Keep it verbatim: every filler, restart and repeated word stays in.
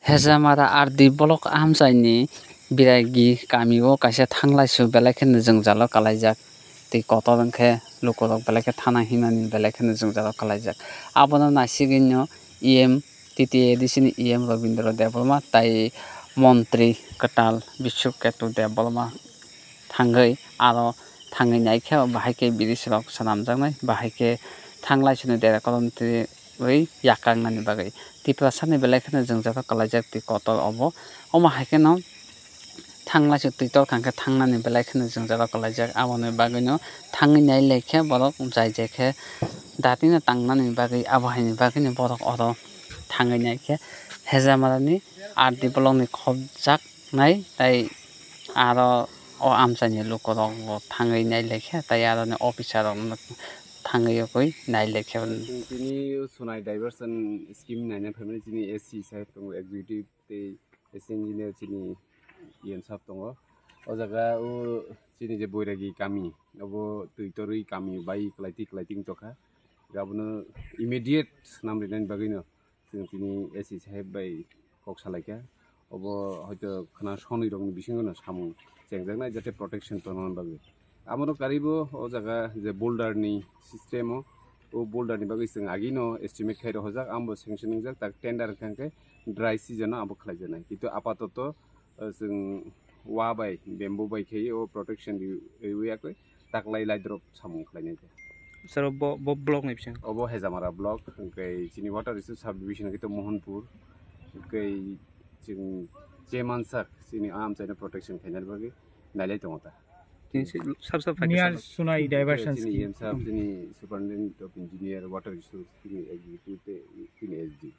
Hejamara R D block amchaini Biragi kamio kaisa thanglaisu belai kheno jwngjalo kalaijak. Tei kotor wngkhe lukurok belai khe thana himnani belai kheno jwngjalo kalaijak. Abono naisigwino E M, T T A A D C ni E M Robindra Debbarma tai montri kwtal Biswak Ketu Debbarma thangwi aro thangwi naikhe bahai khe bridge rok swnamjaknai, bahai khe thanglaisu ni dera kolom twi wi yakangnani bagwi. Tiprasani belai kheno jwngjalo kalaijak twi kotor obo. Omo hai kheno thanglaisu twi torkha khe thangnani belai kheno jwngjalo kalaijak. Aboni bagwino thangwi nailaikhe borok jai jai khe datino tangnani bagwi, abo haini bagwino borok oro thangwi naikhe Hejamarani R D block ni khopjak nai, tai aro o amchaini lukurok bo thangwi nailaikha, tai aroni officer rok thangwi yokwi nailaikha. Chwng tini Sonai diversion scheme naina phaimani chini A C saheb tongo, executive tei assistant engineer chini E M saheb tongo. O jaga o chini je Boiragi kami, obo twi torwi kami bai kwlai twi kwlai twi tongkha. Abono immediate swnam rinani bagwino chwng tini A C saheb bai kok salaikha. Obo hoito khna sonwi rokni bisingo no samung chengjaknai, jate protection tongna bagwi. Amoro karibo o jaga je boulder ni system o, o boulder ni bagwi chwng agino estimate khai rohorjak, ambo sanction wngjak, tak tender wngkha khe dry season o abo khlaijaknai. Kintu apatoto, o, chwng wa bai, bamboo bai khai o protection ri-, riwi yakwi taklai lai drop samung khlainai khe. Sir, bo, bo block ni bising? Obo Hejamara block, hwnkhe chini water resource subdivision hwnkhe to Mohanpur, hwnkhe chwng che mansak chini amchaino protection khainani bagwi nailai tongo ta. Chini se sab sab Near phaikhe sab. Sonai diversion Chini scheme. E M sahab, chini superintendent of engineer, water resource, chini executive, chini S D.